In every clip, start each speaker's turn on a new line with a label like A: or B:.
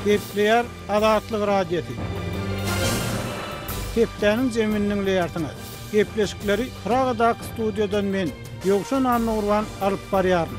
A: Gepleýär Azatlyk Radiosy. Hepdäniň jemini diňleýärsiňiz. Gepleşikleri Pragadaky studiýadan men, Ýowşan Annagurban alyp barýaryn.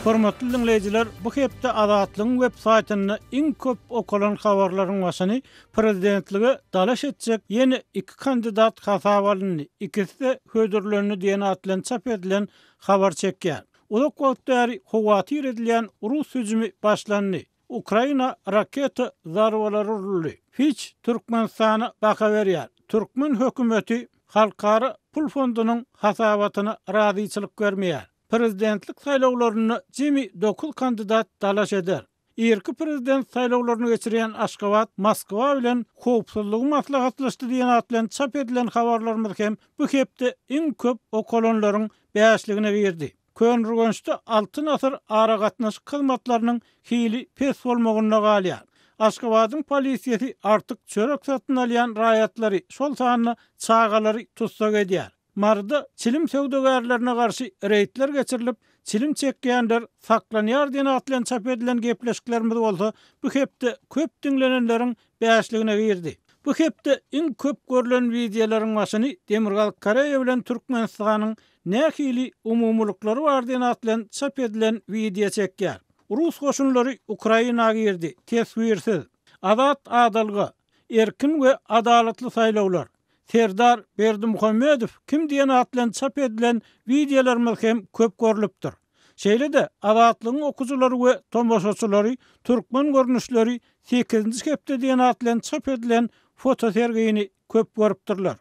A: Hormatly diňleýjiler, bu hepde Azatlygyň web saýtynda iň köp okalan habarlaryň başyny prezidentlige dalaş etjek ýene iki kandidat hasaba alyndy, ikisi-de hödürlendi diýen at bilen çap edilen habar çekýär. Uzak wagt bäri howatyr edilýän rus hüjümi başlandy. Ukraina raketa zarbalary uruldy. Fitch Türkmenistana baha berýär. Türkmen hökümeti Halkara pul fondunyň hasabatyna razyçylyk bermeýär. Prezidentlik saýlawlarynda jemi dokuz kandidat dalaş eder. Irki prezident saýlawlaryny geçirýän Aşgabat Moskwa bilen howpsuzlygy maslahatlaşdy diýen at bilen çap edilen habarlarymyz hem bu hepde iň köp okalanlaryň bäşligine girdi. Köneürgençde Altyn asyr aragatnaşyk hyzmatlarynyň hili pes bolmagynda galýar. Aşgabadyň polisiýasy artyk çörek satyn alýan raýatlary, şol sanda çagalary tussag edýär. Maryda çilim söwdagärlerine garşy reýdler geçirilip, çilim çekýänler saklanýar diýen at bilen çap edilen gepleşiklerimiz bolsa bu hepde köp diňlenenleriň bäşligine girdi. Bu hepde iň köp görlen wideolaryň başyny Demirgazyk Koreýa bilen Türkmenistanyň nähili umumylyklary bar diýen at bilen çap edilen wideo çekýär. Rus goşunlary Ukraina girdi, teswirsiz. Azat adalga, erkin we adalatly saýlawlar. Serdar Berdimuhamedow kim diýen at bilen çap edilen wideolarymyz hem köp görlüpdir. Şeýle-de, Azatlygyň okyjylary we tomaşaçylary Türkmen görnüşleri sekizinji hepde diýen at bilen çap edilen fotosergini köp görüpdirler.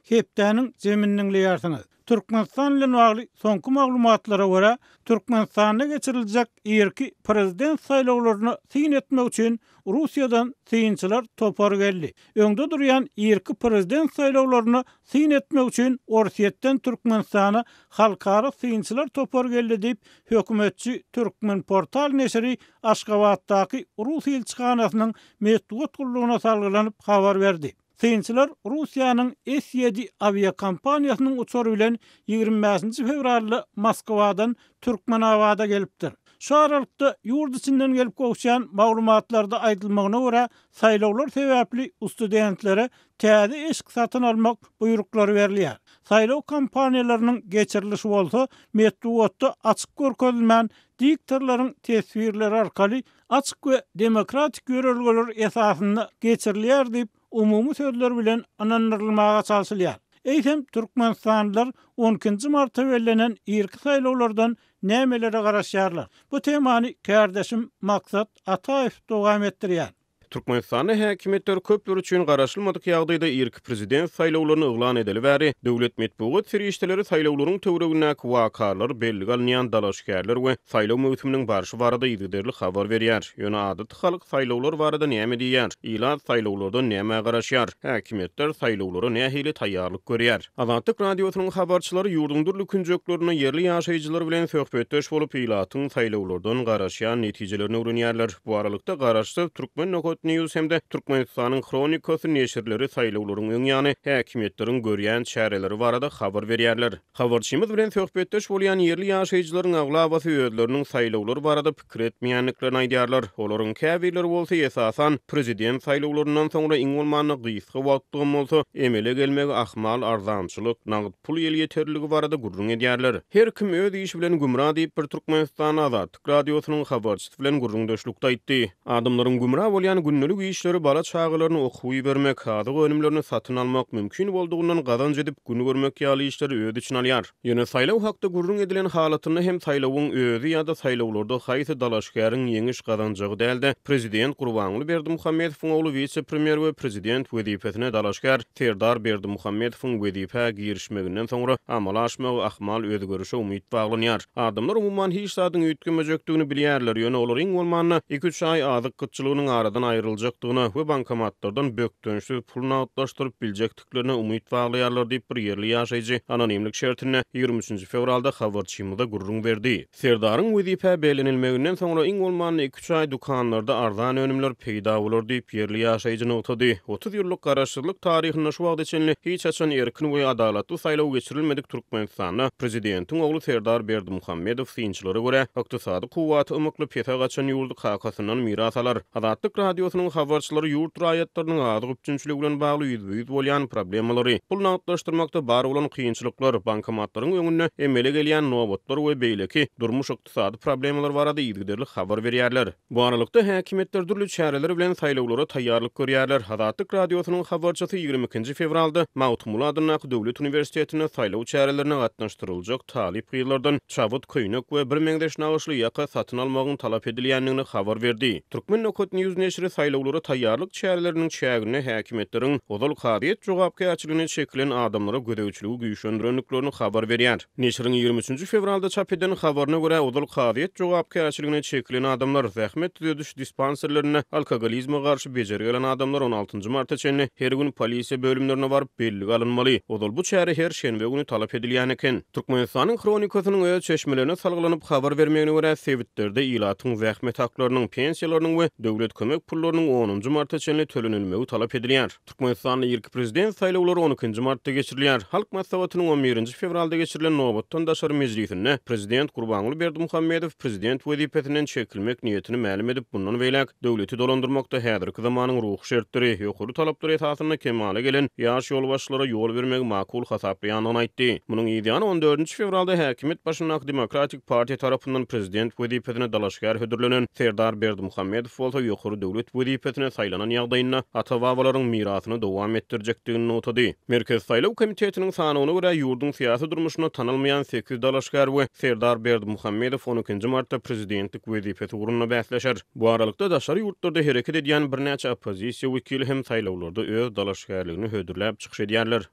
A: Hepdäniň jemini diňleýärsiňiz. Türkmenistan bilen bagly soňky maglumatlara görä, Türkmenistanda geçiriljek irki prezident saýlawlaryna syn etmek üçin Russiýadan synçylar topary geldi. Öňde durýan irki prezident saýlawlaryna syn etmek üçin Orsýetden Türkmenistana halkara synçylar topary geldi diýip, hökümetçi Türkmenportal neşiri Aşgabatdaky rus ilçihanasynyň metbugat gullugyna salgylanyp habar berdi. Synçylar Russiýanyň S-ýedi awiakompaniýasynyň uçary bilen 25-nji fewralda Moskwadan Türkmenabada gelipdir. Şu aralykda, ýurt içinden gelip gowuşýan maglumatlarda aýdylmagyna görä, saýlawlar sebäpli studentlere täze eşik satyn almak buýruklary berilýär. Saýlaw kampaniýalarynyň geçirilişi bolsa metbugatda açyk görkezilmän, diktorlaryň teswirleri arkaly açyk we demokratik ýörelgeler esasynda geçirilýär diýip, umumy sözler bilen ynandyrylmaga çalşylýar. Eýsem, türkmenistanlylar on ikinji marta bellenen irki saýlawlardan nämelere garaşýarlar? Bu temany kärdeşim Maksat Ataýew dowam etdirýär.
B: Türkmenistanda häkimiýetler köpler üçin garaşylmadyk ýagdaýda irki prezident saýlawlaryny yglan edeli bäri, döwlet metbugat serişdeleri saýlawlaryň töweregindäki wakalar, bellige alynýan dalaşgärler we saýlaw möwsüminiň barşy barada yzygiderli habar berýär. Ýöne adaty halk saýlawlar barada näme diýýär? Ilat saýlawlardan nämä garaşýar? Häkimiýetler saýlawlara nähili taýýarlyk görýär? Azatlyk Radiosynyň habarçylary ýurduň dürli künjeklerinde ýerli ýaşaýjylar bilen söhbetdeş bolup, ilatyň saýlawlardan garaşýan netijelerini öwrenýärler. Bu aralykda, garaşsyz Türkmen Nokat News hem-de Türkmenistanyň Hronikasy neşirleri saýlawlaryň öň ýany häkimiýetleriň görýän çäreleri barada habar berýärler. Habarçymyz bilen söhbetdeş bolýan ýerli ýaşaýjylaryň aglabasy özleriniň saýlawlar barada pikir etmeýändiklerini aýdýarlar. Olaryň käbirleri bolsa, esasan, prezident saýlawlaryndan soňra iň bolmanda gysga wagtlygam bolsa, emele gelmegi ahmal arzançylyk, nagt pul elýeterliligi barada gürrüň edýärler. Her kim öz işi bilen gümra diýip, bir türkmenistanly Azatlyk Radiosynyň habarçysy bilen gürrüňdeşlikde aýtdy. Adamlaryň gümra bolýan gündelik işleri bala-çagalaryny okuwa ibermek, azyk önümlerini satyn almak, mümkin boldugyndan gazanç edip gün görmek ýaly işleri öz içine alýar. Ýöne saýlaw hakda gürrüň edilen halatynda hem saýlawyň özi ýa-da saýlawlarda haýsy dalaşgäriň ýeňiş gazanjagy däl-de, prezident Gurbanguly Berdimuhamedowyň ogly wise-premýer we prezident wezipesine dalaşgär Serdar Berdimuhamedowyň wezipä girişmeginden soňra amala aşmagy ahmal özgerişe umyt baglanýar. Adamlar umuman hiç zadyň üýtgemejekdigini bilýärler, ýöne olar iň bolmanda iki-üç aý azyk gytçylygynyň aradan aýryl. aýryljakdygyna we bankomatlardan bökdençsiz pul nagtlaşdyryp biljekdiklerine umyt baglaýarlar diýip, bir ýerli ýaşaýjy anonimlik şertinde 23-nji fewralda habarçymyza gürrüň berdi. Serdaryň wezipä bellenilmeginden soňra iň bolmanda iki-üç aý dükanlarda arzan önümler peýda bolar diýip, ýerli ýaşaýjy nygtady. 30 ýyllyk garaşsyzlyk taryhynda şu wagta çenli hiç haçan erkin we adalatly saýlaw geçirilmedik Türkmenistanda prezidentiň ogly Serdar Berdimuhamedow synçylara görä, ykdysady kuwwaty ymykly pese gaçan ýurdy kakasyndan miras alar. Azatlyk Radiosynyň habarçylary ýurt raýatlarynyň azyk üpjünçiligi bilen bagly ýüzbe-ýüz bolýan problemalary, pul nagtlaşdyrmakda bar bolan kynçylyklar, bankomatlaryň öňünde emele gelýän nobatlar we beýleki durmuş-ykdysady problemalar barada yzygiderli habar berýärler. Bu aralykda, häkimiýetler dürli çäreler bilen saýlawlara taýýarlyk görýärler. Azatlyk Radiosynyň habarçysy 22-nji fewralda Magtymguly adyndaky döwlet uniwersitetinde saýlaw çärelerine gatnaşdyryljak talyp gyzlardan çabyt, köýnek we birmeňzeş nagyşly ýaka satyn almagyň talap edilýändigini habar berdi. Turkmen Nokat News neşiri saýlawlara taýýarlyk çäreleriniň çäginde häkimiýetleriň ozal kazyýet jogapkärçiligine çekilen adamlara gözegçiligi güýçlendirendiklerini habar berýär. Neşiriň 23-nji fewralda çap eden habaryna görä, ozal kazyýet jogapkärçiligine çekilen adamlar, zähmet düzediş dispanserlerinde alkogolizme garşy bejergi alan adamlar on altynjy marta çenli her gün polisiýa bölümlerine baryp bellige alynmaly. Ozal bu çäre her şenbe güni talap edilýän eken. Türkmenistanyň Hronikasynyň öz çeşmelerine salgylanyp habar bermegine görä, sebitlerde ilatyň zähmet haklarynyň, pensiýalarynyň we döwlet kömek pullarynyň onunjy marta çenli tölenilmegi talap edilýär. Türkmenistanda irki prezident saýlawlary on ikinji martda geçirilýär. Halk Maslahatynyň on birinji fewralda geçirilen nobatdan daşary mejlisinde prezident Gurbanguly Berdimuhamedow prezident wezipesinden çekilmek niýetini mälim edip, mundan beýläk döwleti dolandyrmakda häzirki zamanyň ruhy şertleri, ýokary talaplar esasynda kemala gelen ýaş ýolbaşçylara ýol bermegi makul hasaplaýandygyny aýtdy. Munuň yzýany on dördünji fewralda häkimiýet başyndaky Demokratik partiýa tarapyndan prezident wezipesine dalaşgär hödürlenen Serdar Berdimuhamedow bolsa ýokary döwlet wezipesine saýlanan ýagdaýynda ata-babalaryň mirasyny dowam etdirjekdigini nygtady. Merkezi saýlaw komitetiniň sanawyna görä, ýurduň syýasy durmuşynda tanalmaýan sekiz dalaşgär we Serdar Berdimuhamedow on ikinji martda prezidentlik wezipesi ugrunda bäsleşer. Bu aralykda, daşary ýurtlarda hereket edýän birnäçe oppozisiýa wekili hem saýlawlarda öz dalaşgärligini hödürläp çykyş edýärler.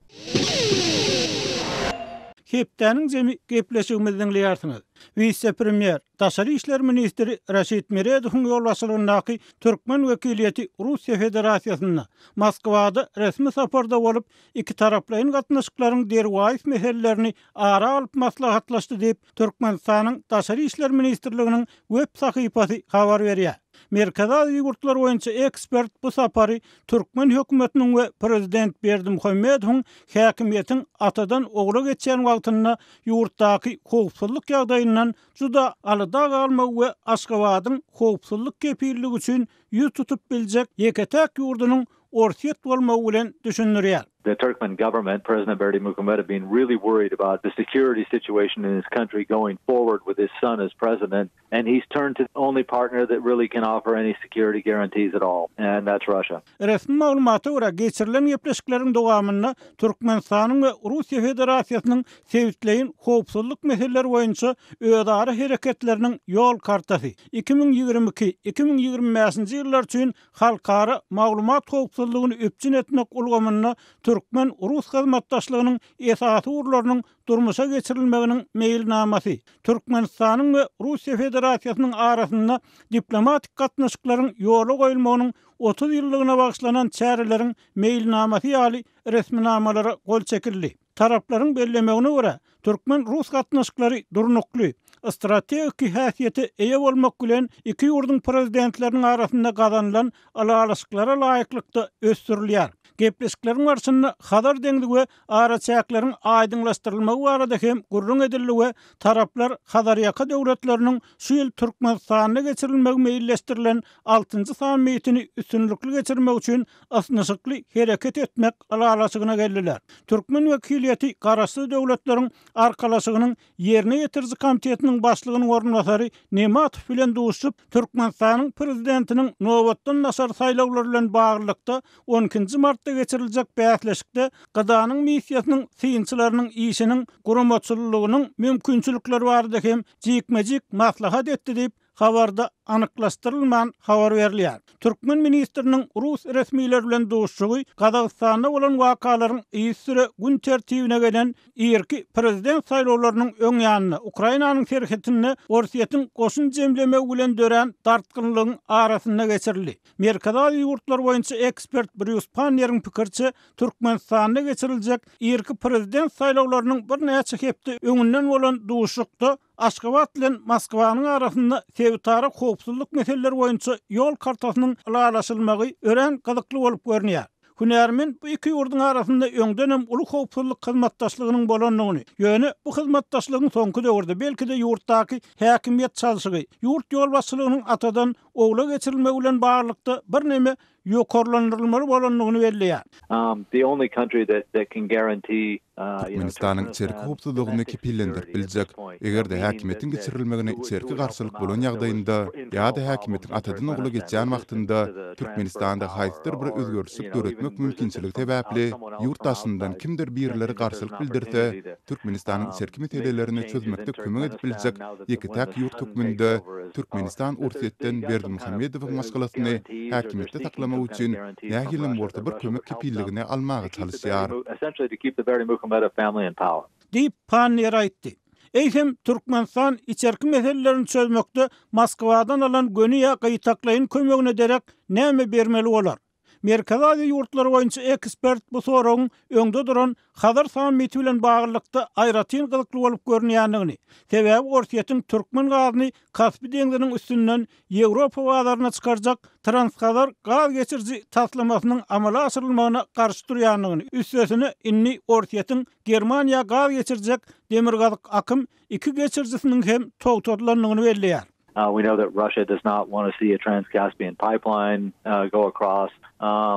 A: Hepdäniň jemi gepleşigimizi diňleýärsiňiz. Wise-premýer, daşary işler ministri Raşid Meredowyň ýolbaşçylygyndaky türkmen wekiliýeti Russiýa Federasiýasynda, Moskwada resmi saparda bolup, ikitaraplaýyn gatnaşyklaryň derwaýys meselelerini ara alyp maslahatlaşdy diýip, Türkmenistanyň Daşary işler ministrliginiň web sahypasy habar berýär. Merkezi Aziýa ýurtlary boýunça ekspert bu sapary türkmen hökümetiniň we prezident Berdimuhamedowyň häkimiýetiň atadan ogla geçýän wagtynda ýurtdaky howpsuzlyk ýagdaýyndan juda alada galmagy we Aşgabadyň howpsuzlyk kepilligi üçin ýüz tutup biljek ýeke-täk ýurdunyň Orsýet bolmagy bilen düşündirýär.
C: The Turkmen government, President Berdimuhamedow being really worried about the security situation in his country going forward with his son as president and he's turned to the only partner that really can offer any security guarantees at all and that's Russia.
A: Resmi maglumata görä, geçirilen gepleşikleriň dowamynda Türkmenistanyň we Russiýa Federasiýasynyň sebitleýin howpsuzlyk meseleleri boýunça özara hereketleriniň ýol kartasy, 2022, 2025-nji ýyllar üçin halkara maglumat howpsuzlygyny üpjün etmek ulgamynda türkmen-rus hyzmatdaşlygynyň esasy ugurlarynyň durmuşa geçirilmeginiň meýilnamasy, Türkmenistanyň we Russiýa Federasiýasynyň arasynda diplomatik gatnaşyklaryň ýola goýulmagynyň 30 ýyllygyna bagyşlanan çäreleriň meýilnamasy ýaly resminamalara gol çekildi. Taraplaryň bellemegine görä, türkmen-rus gatnaşyklary durnukly, strategik häsiýete eýe bolmak bilen, iki ýurduň Prezidentleriniň arasynda gazanylan ylalaşyklara laýyklykda ösdürilýär. Gepleşikleriň barşynda Hazar deňzi we araçäkleriň aýdyňlaşdyrylmagy barada hem gürrüň edildi we taraplar Hazarýaka döwletleriniň şu ýyl Türkmenistanda geçirilmegi meýilleşdirilen altynjy sammitini üstünlikli geçirmek üçin ysnyşykly hereket etmek ylalaşygyna geldiler. Türkmen wekiliýeti Garaşsyz Döwletleriň Arkalaşygynyň Ýerine ýetiriji komitetiniň başlygynyň orunbasary Nematow bilen duşuşyp, Türkmenistanyň Prezidentiniň nobatdan daşary saýlawlary bilen baglylykda on ikinji martda geçiriljek bäsleşikde GDA-nyň missiýasynyň synçylarynyň işiniň guramaçylylygynyň mümkinçilikleri barada hem jikme-jik maslahat etdi diýip, habarda. anyklaşdyrylman habar berilýär. Türkmen ministriniň rus resmileri bilen duşuşygy Gazagystanda bolan wakalaryň yzysüre gün tertibine gelen irki prezident saýlawlarynyň öň ýanynda, Ukrainanyň serhetinde Orsýetiň goşun jemlemegi bilen dörän dartgynlygyň arasynda geçirildi. Merkezi Aziýa ýurtlary boýunça ekspert Brýus Panneriň pikiriçe, Türkmenistanda geçiriljek irki prezident saýlawlarynyň birnäçe hepde öňünden bolan duşuşykda Aşgabat bilen Moskwanyň arasynda sebitara howpsuzlyk meseleleri boýunça ýol kartasynyň ylalaşylmagy örän gyzykly bolup görünýär. Hünärmen bu iki ýurduň arasynda öňdenem uly howpsuzlyk hyzmatdaşlygynyň bolandygyny, ýöne bu hyzmatdaşlygyň soňky döwürde, belki-de ýurtdaky häkimiýet çalşygy, ýurt ýolbaşçylygynyň atadan ogla geçirilmegi bilen baglylykda birneme ýokarlandyrylmaly bolandygyny belleýär.
D: Türkmenistanyň içerki howpsuzlygyny kepillendirip biljek, eger-de häkimiýetiň geçirilmegine içerki garşylyk bolan ýagdaýynda ýa-da häkimiýetiň atadan ogla geçýän wagtynda Türkmenistanda haýsydyr bir özgerişlik döretmek mümkinçiligi sebäpli ýurt daşyndan kimdir birileri garşylyk bildirse, Türkmenistanyň içerki meselelerini çözmekde kömek edip biljek ýeke-täk ýurt hökmünde Türkmenistan Orsýetden Berdimuhamedowyň maşgalasyny häkimiýetde saklamak üçin nähilem bolsa bir kömek kepilligini almaga çalyşýar.
A: Diýip, Panniýer aýtdy. Eýsem, Türkmenistan içerki meselelerini çözmekde Moskwadan alan göni ýa gytaklaýyn kömegine derek näme bermeli bolar? Merkezi Aziýa ýurtlary boýunça ekspert bu soragyň öňde duran Hazar sammiti bilen baglylykda aýratyn gyzykly bolup görünýändigini, sebäbi Orsýetiň türkmen gazyny Kaspi deňziniň üstünden Ýewropa bazaryna çykarjak Transhazar gaz geçiriji taslamasynyň amala aşyrylmagyna garşy durýandygyny, üstesine indi Orsýetiň Germaniýa gaz geçirjek Demirgazyk akym iki geçirijisiniň hem togtadylandygyny belleýär.
C: We know that Russia does not want to see a Trans-Caspian pipeline go across,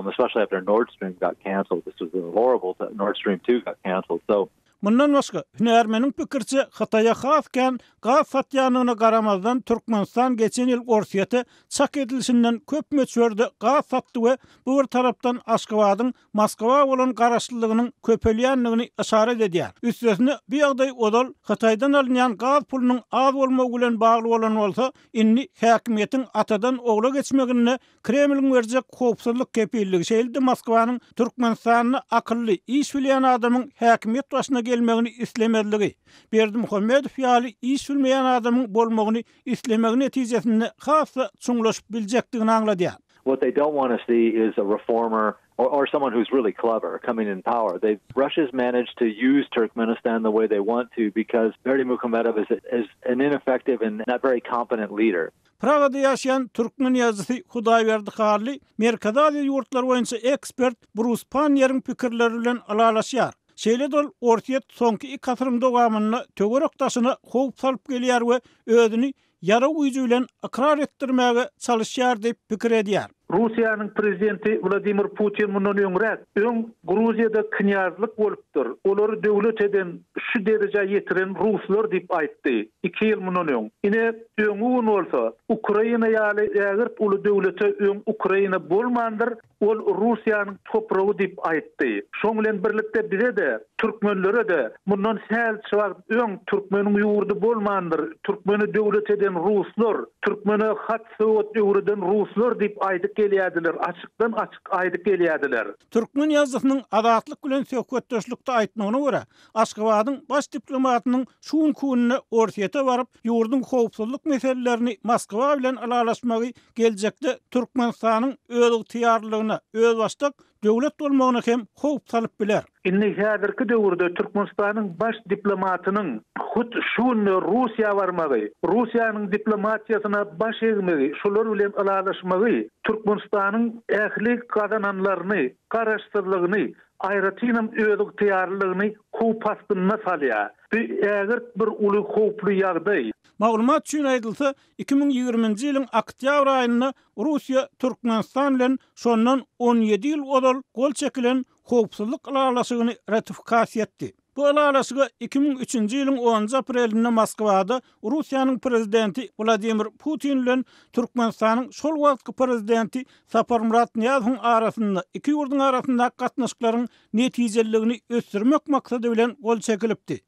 C: especially after Nord Stream got canceled. This was horrible that Nord Stream 2 got canceled. So
A: Mundan başga, hünärmeniň pikiriçe, Hytaýa has kän gaz satýandygyna garamazdan, Türkmenistan geçen ýyl Orsýete çak edilişinden köp möçberde gaz satdy we bu bir tarapdan Aşgabadyň Moskwa bolan garaşlylygynyň köpelýändigini yşarat edýär. Üstesine, bu ýagdaý ozal Hytaýdan alynýan gaz pulunyň az bolmagy bilen bagly bolan bolsa, indi häkimiýetiň atadan ogla geçmeginde Kremliň berjek howpsuzlyk kepilligi, şeýle-de Moskwanyň Türkmenistanda akylly, iş bilýän adamyň häkimiýet başyna gelmegini islemezligi, Berdimuhamedow ýaly iş bilmeýän adamyň bolmagyny islemegi netijesinde has-da çuňlaşyp biljekdigini aňladýar.
C: What they don't want to see is a reformer or, or someone who's really clever coming in power. They Russia's managed to use Turkmenistan the way they want to because Berdimuhamedov is, is an ineffective and not very competent leader.
A: Pragada ýaşaýan türkmen ýazyjysy Hudaýberdi Hally Merkezi Aziýa ýurtlary boýunça ekspert Brus Panniýeriň pikirleri bilen ylalaşýar. Şeýle-de ol Orsýet soňky iki asyryň dowamynda töwerek-daşyna howp salyp gelýär we özüni ýarag güýji bilen ykrar etdirmäge çalyşýar diýip pikir edýär.
E: Russiýanyň prezidenti Wladimir Putin mundan öňräk, öň Gruziýada knýazlyk bolupdyr, olary döwlet eden, şu derejä ýetiren ruslar diýip aýtdy, iki ýyl mundan öň. Ine, öňňi gün bolsa, Ukraina ýaly ägirt uly döwlete öň Ukraina bolmandyr, Ol Russiýanyň topragy diýip aýtdy. Şoň bilen birlikde bize-de, türkmenlere-de mundan sähelçe wagt öň türkmeniň ýurdy bolmandyr, türkmeni döwlet eden ruslar, türkmene hat-sowat öwreden ruslar diýip aýdyp gelýärdiler, açykdan-açyk aýdyp gelýärdiler.
A: Türkmen ýazyjysynyň Azatlyk bilen söhbetdeşlikde aýtmagyna görä, Aşgabadyň baş diplomatynyň şu günki günde Orsýete baryp, ýurduň howpsuzlyk meselelerini Moskwa bilen ylalaşmagy geljekde Türkmenistanyň özygtyýarlylygyna, özbaşdak döwlet bolmagyna hem howp salyp biler.
E: Indi häzirki döwürde Türkmenistanyň baş diplomatynyň hut şu günde Russiýa barmagy, Russiýanyň diplomatiýasyna baş egmegi, şolar bilen ylalaşmagy Türkmenistanyň ähli gazananlaryny, garaşsyzlygyny, aýratynam özygtyýarlylygyny howp astynda salýar. Bu ägirt bir uly howply ýagdaý.
A: Maglumat üçin aýdylsa, 2020-nji ýylyň oktýabr aýynda Russiýa Türkmenistan bilen şondan 17 ýyl ozal gol çekilen howpsuzlyk ylalaşygyny ratifikasiýa etdi. Bu ylalaşyga 2003-nji ýylyň onunjy aprelinde Moskwada Russiýanyň Prezidenti Wladimir Putin bilen Türkmenistanyň şol wagtky Prezidenti Saparmyrat Nyýazowyň arasynda iki ýurduň arasyndaky gatnaşyklaryň netijeliligini ösdürmek maksady bilen gol çekilipdi.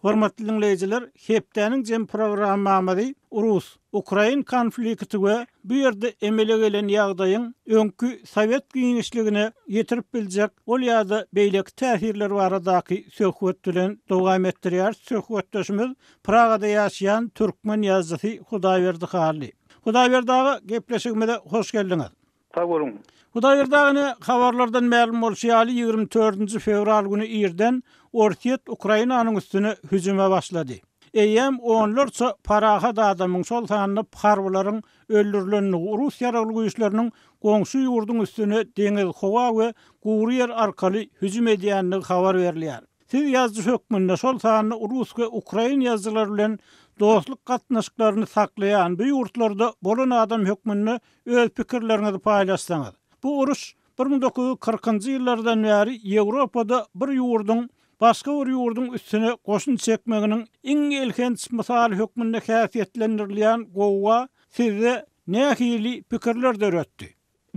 A: Hormatly diňleýjiler, hepdäniň jem programmamyzy rus, ukrain konflikti we bu ýerde emele gelen ýagdaýyň öňki sowet giňişligine ýetirip biljek ol ýa-da beýleki täsirleri baradaky söhbet bilen dowam etdirýäris. Söhbetdeşimiz Pragada ýaşaýan türkmen ýazyjysy Hudaýberdi Hally. Hudaýberdi aga, gepleşigimize hoş geldiňiz.
E: Sag boluň.
A: Hudaýberdi aga ine habarlardan mälim bolşy ýaly ýigrimi dördünji fewral güni irden Orsýet Ukrainanyň üstüne hüjüme başlady. Eýýäm onlarça parahat adamyň şol sanda harbylaryň öldürilendigi rus ýaragly güýçleriniň goňşy ýurduň üstüne deňiz, howa we gury ýer arkaly hüjüm edýändigi habar berilýär. Siz ýazyjy hökmünde, şol sanda rus we ukrain ýazyjylary bilen dostluk gatnaşyklaryny saklaýan bu ýurtlarda bolan adam hökmünde öz pikirleriňizi paýlaşsaňyz. Bu uruş 1940-njy ýyllardan bäri Ýewropada bir ýurduň başga bir ýurduň üstüne goşun çekmeginiň iň elhenç mysaly hökmünde häsiýetlendirilýän gowga sizde nähili pikirler döretdi?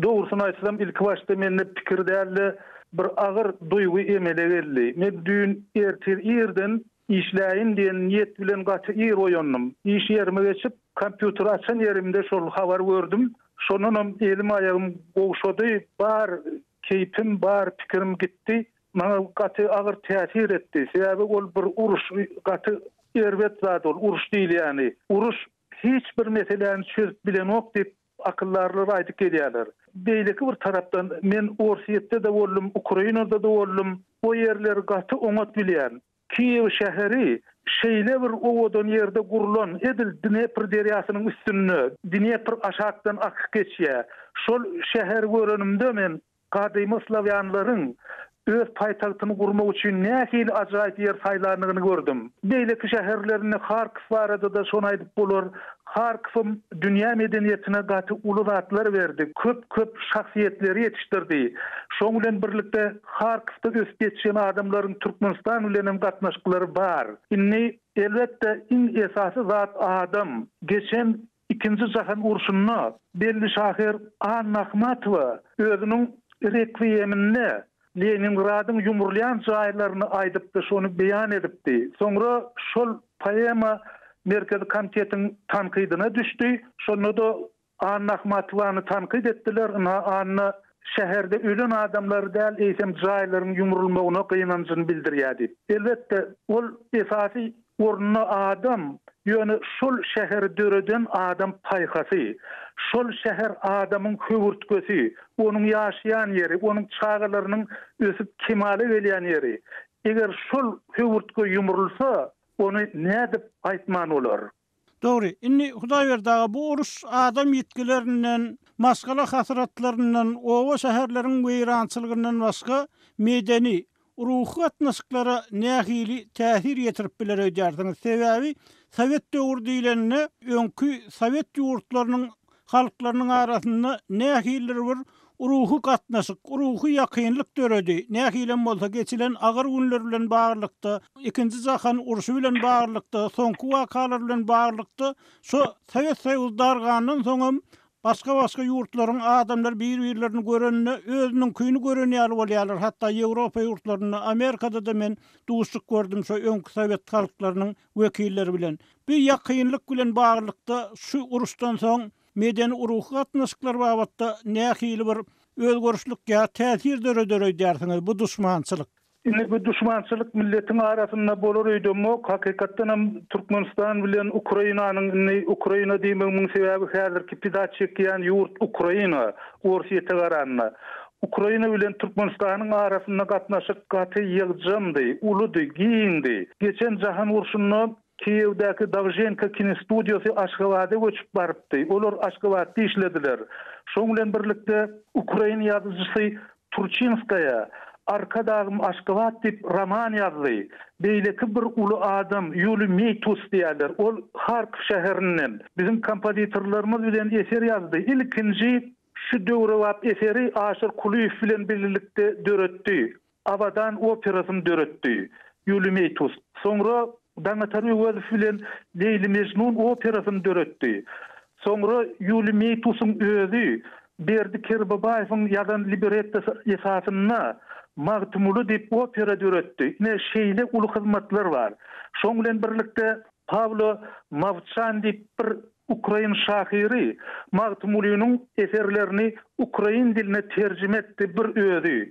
E: Dogrusyny aýtsam, ilkibaşda mende pikir däl-de, bir agyr duýgy emele geldi. Men düýn ertir irden işläýin diýen niýet bilen gaty ir oýandym. Iş ýerime geçip, kompýuteri açan ýerimde şol habary gördüm. Şondanam elim-aýagym gowşady, bar keýpim, bar pikirim gitdi. Maňa gaty agyr täsir etdi. Sebäbi ol bir uruş, gaty erbet zat ol, uruş diýilýäni. Uruş hiç bir meseläni çözüp bilenok diýip, Akyldarlar aýdyp gelýärler. Beýleki bir tarapdan, men Orsýetde-de boldum, Ukrainada-da boldum, o ýerleri gaty oňat bilýän. Kiýew şäheri şeýle bir owadan ýerde gurlan, edil Dnepr derýasynyň üstünde, Dnepr aşakdan akyp geçýär. Şol şäheri görenimde men Gadymy slawýanlaryň öz paýtagtyny gurmak üçin nähili ajaýyp ýer saýlandygyny gördüm. Beýleki şäherlerinde Harkow barada-da şony aýdyp bolar. Harkowam dünýä medeniýetine gaty uly zatlar berdi, köp-köp şahsyýetleri ýetişdirdi. Şoň bilen birlikde Harkowda ösüp ýetişen adamlaryň Türkmenistan bilenem gatnaşyklary bar. Indi, elbetde, iň esasy zat adam. Geçen Ikinji jahan urşunda belli şahyr Anna Ahmatowa özüniň Rekwiýeminde Leningradyň ýumrulýan jaýlaryny aýdypdy, şony beýan edipdi. Soňra şol poema Merkezi komitetiň tankydyna düşdi. Şonda-da Anna Ahmatowany tankyt etdiler, ynha Anna şäherde ölen adamlary däl, eýsem jaýlaryň ýumrulmagyna gynanjyny bildirýär diýip. Elbetde, ol esasy orunda adam, ýöne şol şäheri döreden adam paýhasy, şol şäher adamyň höwürtgesi, onuň ýaşaýan ýeri, onuň çagalarynyň ösüp kemala gelýän ýeri. Eger şol höwürtge ýumrulsa, ony nädip aýtman bolar?
A: Dogry. Indi Hudaýberdi aga bu uruş adam ýitgilerinden, maşgala hasratlaryndan, oba-şäherleriň weýrançylygyndan başga medeni, ruhy gatnaşyklara nähili täsir ýetirip biler öýdýärsiňiz? Sebäbi sowet döwri diýlende öňki sowet ýurtlarynyň halklarynyň arasynda nähilidir bir ruhy gatnaşyk, ruhy ýakynlyk döredi. Nähilem bolsa, geçilen agyr günler bilen baglylykda, Ikinji jahan urşy bilen baglylykda, soňky wakalar bilen baglylykda, şo Sowet Soýuzy dargandan soňam başga-başga ýurtlaryň adamlary bir-birlerini görende özüniňkini gören ýaly bolýarlar. Hatda Ýewropa ýurtlarynda, Amerikada-da men duşuşyk gördüm şo öňki sowet halklarynyň wekilleri bilen. Bu ýakynlyk bilen baglylykda şu uruşdan soň medeni-ruhy gatnaşyklar babatda nähili bir özgerişlik ýa täsir döreder öýdýärsiňiz bu duşmançylyk?
E: Indi bu duşmançylyk milletiň arasynda bolar öýdemok. Hakykatdanam Türkmenistan bilen Ukrainanyň indi Ukraina diýmegimiň sebäbi häzirki pida çekýän ýurt Ukraina, Orsýete garanda. Ukraina bilen Türkmenistanyň arasynda gatnaşyk gaty ýygjamdy, uludy, giňdi. Geçen jahan urşunda Kiýewdäki Dowženko kinostudiýasy Aşgabada göçüp barypdy. Olar Aşgabatda işlediler. Şoň bilen birlikde ukrain ýazyjysy Turçinskaýa Arkadagym Aşgabat diýip roman ýazdy. Beýleki bir uly adam Ýuliý Meýtus diýýärler. Ol Harkow şäherinden. Biziň kompozitorlarymyz bilen eser ýazdy. Ilkinji şu döwrebap eseri Aşyr Kulyýew bilen birlikde döretdi. Abadan operasyny döretdi. Ýuliý Meýtus. Soňra Daňatar Öwezow bilen Leýli-Mejnun operasyny döretdi. Soňra Ýuliý Meýtusyň özi Berdi Kerbabaýewiň ýazan librettosy esasynda. Magtymguly diýip opera döretdi. Ine, şeýle uly hyzmatlar bar. Şoň bilen birlikde Pawlo Mowçan diýip bir ukrain şahyry Magtymgulynyň eserlerini ukrain diline terjime etdi bir özi.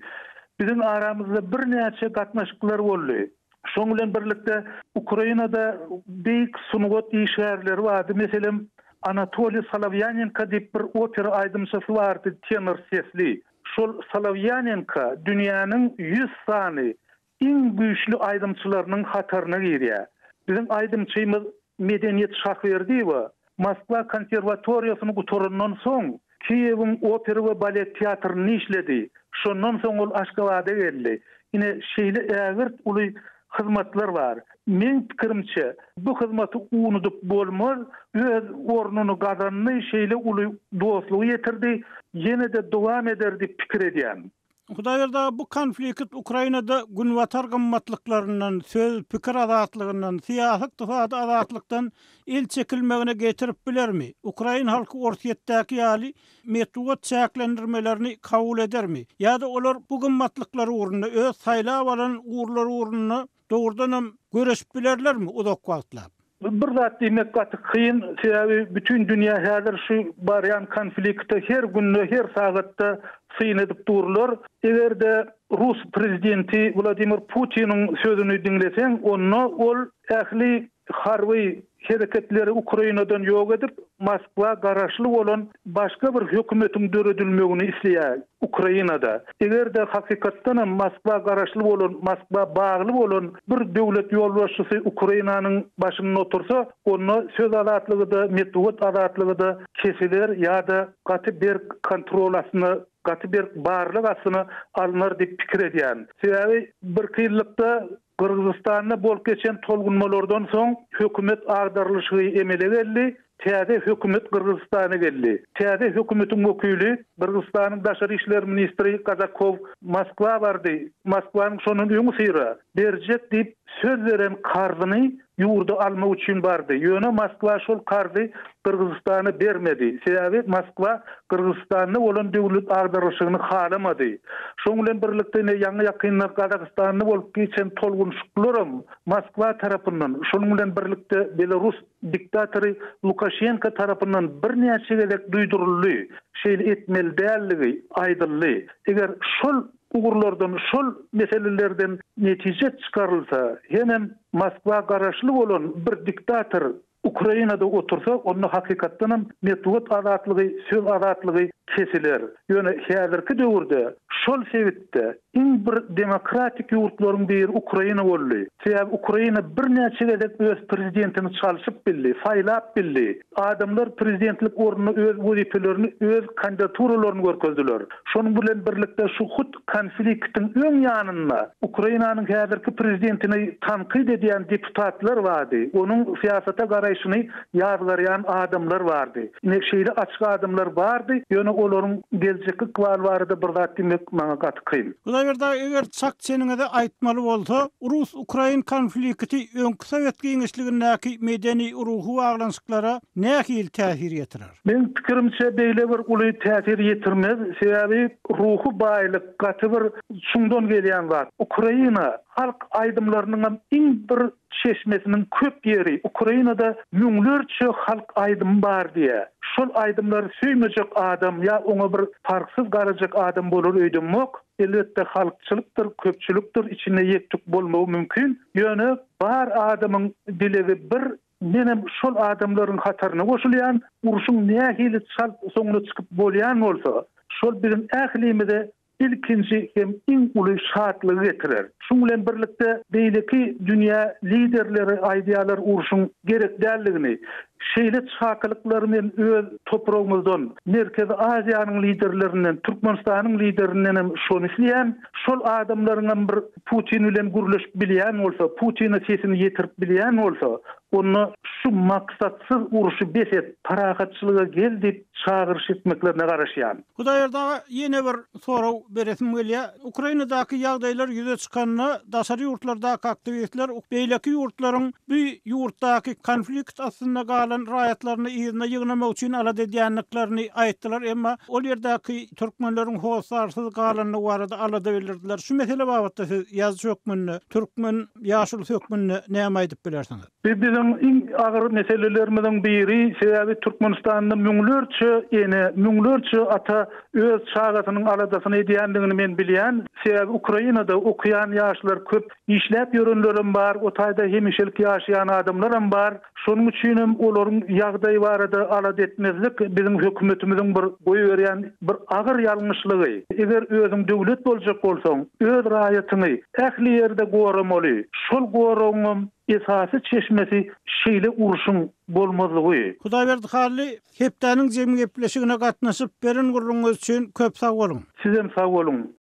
E: Biziň aramyzda birnäçe gatnaşyklar boldy. Şoň bilen birlikde Ukrainada beýik sungat işgärleri bardy. Meselem, Anatoliý Solowýanenko diýip bir opera aýdymçysy bardy, tenor sesli. Şol Solowýanenko dünýäniň 100 sany iň güýçli aýdymçylarynyň hataryna girýär. Biziň aýdymçymyz Medeniýet Şahberdiýewa Moskwa konserwatoriýasyny gutarandan soň, Kiýewiň opera we balet teatrynda işledi. Şondan soň ol Aşgabada geldi. Ine, şeýle ägirt uly hyzmatlar bar. Meň pikirimçe, bu hyzmaty unudyp bolmaz. Öz ornuny gazandy, şeýle uly dostlugy ýetirdi. Ýene-de dowam eder diýip pikir edýän.
A: Hudaýberdi aga, bu konflikt Ukrainada günbatar gymmatlyklaryndan, söz, pikir azatlygyndan, syýasy-ykdysady azatlykdan el çekilmegine getirip bilermi? Ukrain halky Orsýetdäki ýaly metbugat çäklendirmelerini kabul edermi? Ýa-da olar bu gymmatlyklar ugrunda, öz saýlap alan ugurlary ugrunda Dogrudanam göreşip bilerlermi uzak wagtlap?
E: Bir zat diýmek gaty kyn, sebäbi bütin dünýä häzir şu barýan konflikte her günde, her sagatda syn edip durlar. Eger-de rus prezidenti Wladimir Putiniň sözüni diňleseň, onda ol ähli harby hereketleri Ukrainadan ýok edip, Moskwa garaşly bolan başga bir hökümetiň döredilmegini isleýär Ukrainada. Eger-de hakykatdanam Moskwa garaşly bolan, Moskwa bagly bolan bir döwlet ýolbaşçysy Ukrainanyň başynda otursa, onda söz azatlygy-da, metbugat azatlygy-da kesiler ýa-da gaty berk kontrol astyna, gaty berk barlag astyna alnar diýip pikir edýärin. Sebäbi birki ýyllykda Gyrgyzystanda bolup geçen tolgunmalardan soň hökümet agdarylyşygy emele geldi, täze hökümet Gyrgyzystana geldi. Täze hökümetiň wekili, Gyrgyzystanyň daşary işler ministri Gazakow Moskwa bardy, Moskwanyň şondan öňüsyra berjek diýip söz beren karzyny ýurda almak üçin bardy. Ýöne Moskwa şol karzy Gyrgyzystana bermedi. Sebäbi Moskwa Gyrgyzystanda bolan döwlet agdarylyşygyny halamady. Şoň bilen birlikde ine ýaňy-ýakynda Gazagystanda bolup geçen tolgunyşyklaram Moskwa tarapyndan, şonuň bilen birlikde belarus diktatory Lukaşenko tarapyndan birnäçe gezek duýduryldy, şeýle etmeli däldigi aýdyldy. Eger şol ugurlardan, şol meselelerden netije çykarylsa, hemem Moskwa garaşly bolan bir diktator Ukrainada otursa, onda hakykatdanam metbugat azatlygy, söz azatlygy kesiler. Ýöne häzirki döwürde şol sebitde iň bir demokratik ýurtlaryň biri Ukraina boldy. Sebäbi Ukraina birnäçe gezek öz prezidentini çalşyp bildi, saýlap bildi. Adamlar prezidentlik ornuna öz wezipelerini, öz kandidaturalaryny görkezdiler. Şonuň bilen birlikde şu hut konfliktiň öň ýanynda Ukrainanyň häzirki prezidentini tankyt edýän deputatlar bardy, onuň syýasata garaýşyny ýazgarýan adamlar bardy. Ine, şeýle açyk adamlar bardy, ýöne olaryň geljekki ykbaly barada bir zat diýmek maňa gaty kyn.
A: Hudaýberdi aga, eger çak-çeniňizi aýtmaly bolsa, rus-ukrain konflikti öňki sowet giňişligindäki medeni-ruhy baglanyşyklara nähili täsir ýetirer?
E: Meň pikirimçe beýle bir uly täsir ýetirmez, sebäbi ruhy baýlyk gaty bir çuňdan gelýän zat. Ukraina halk aýdymlarynyňam iň bir çeşmesiniň köp ýeri Ukrainada müňlerçe halk aýdymy bar diýýär. Şol aýdymlary söýmejek adam ýa oňa bir parhsyz garajak adam bolar öýdemok. Elbetde halkçylykdyr, köpçülikdir, içinde ýek-tük bolmagy mümkin. Ýöne bar adamyň dilegi bir Menem şol adamlaryň hataryna goşulýan, urşuň nähili çalt soňuna çykyp bolýan bolsa, şol biziň ählimize ilkinji hem iň uly şatlygy getirer. Şuň bilen birlikde beýleki dünýä liderleri aýdýarlar urşuň gerek däldigini. Şeýle çakylyklary men öz topragymyzdan, Merkezi Aziýanyň liderlerinden, Türkmenistanyň liderinden hem şony isleýän. Şol adamlaryňam bir Putin bilen gürleşip bilýän bolsa, Putine sesini ýetirip bilýän bolsa, onda şu maksatsyz urşy bes et, parahatçylyga gel diýip çagyryş etmeklerine garaşýan.
A: Hudaýberdi aga, ýene bir sorag beresim gelýär. Ukrainadaky ýagdaýlar ýüze çykanda, daşary ýurtlardaky aktiwistler beýleki ýurtlaryň bu ýurtdaky konflikt astynda galan raýatlaryny yzyna ýygnamak üçin alada edýändiklerini aýtdylar, emma ol ýerdäki türkmenleriň hossarsyz galandygy barada alada bildirdiler. Şu mesele babatda siz ýazyjy hökmünde, türkmen ýaşulusy hökmünde näme aýdyp bilersiňiz?
E: Bu biziň iň agyr meselelerimiziň biri, sebäbi Türkmenistanda müňlerçe ene, müňlerçe ata öz çagasynyň aladasyny edýändigini men bilýän. Sebäbi Ukrainada okaýan ýaşlar köp, işläp ýörenlerem bar, o taýda hemişelik ýaşaýan adamlaram bar. Şonuň üçinem olaryň ýagdaýy barada alada etmezlik biziň hökümetimiziň bir goýberýän bir agyr ýalňyşlygy. Eger özüň döwlet boljak bolsaň, öz raýatyňy ähli ýerde goramaly. Şol goragyňam esasy çeşmesi şeýle urşuň bolmazlygy.
A: Hudaýberdi Hally, hepdäniň jemi gepleşigine gatnaşyp, beren gürrüňiňiz üçin köp sag boluň!
E: Sizem sag boluň!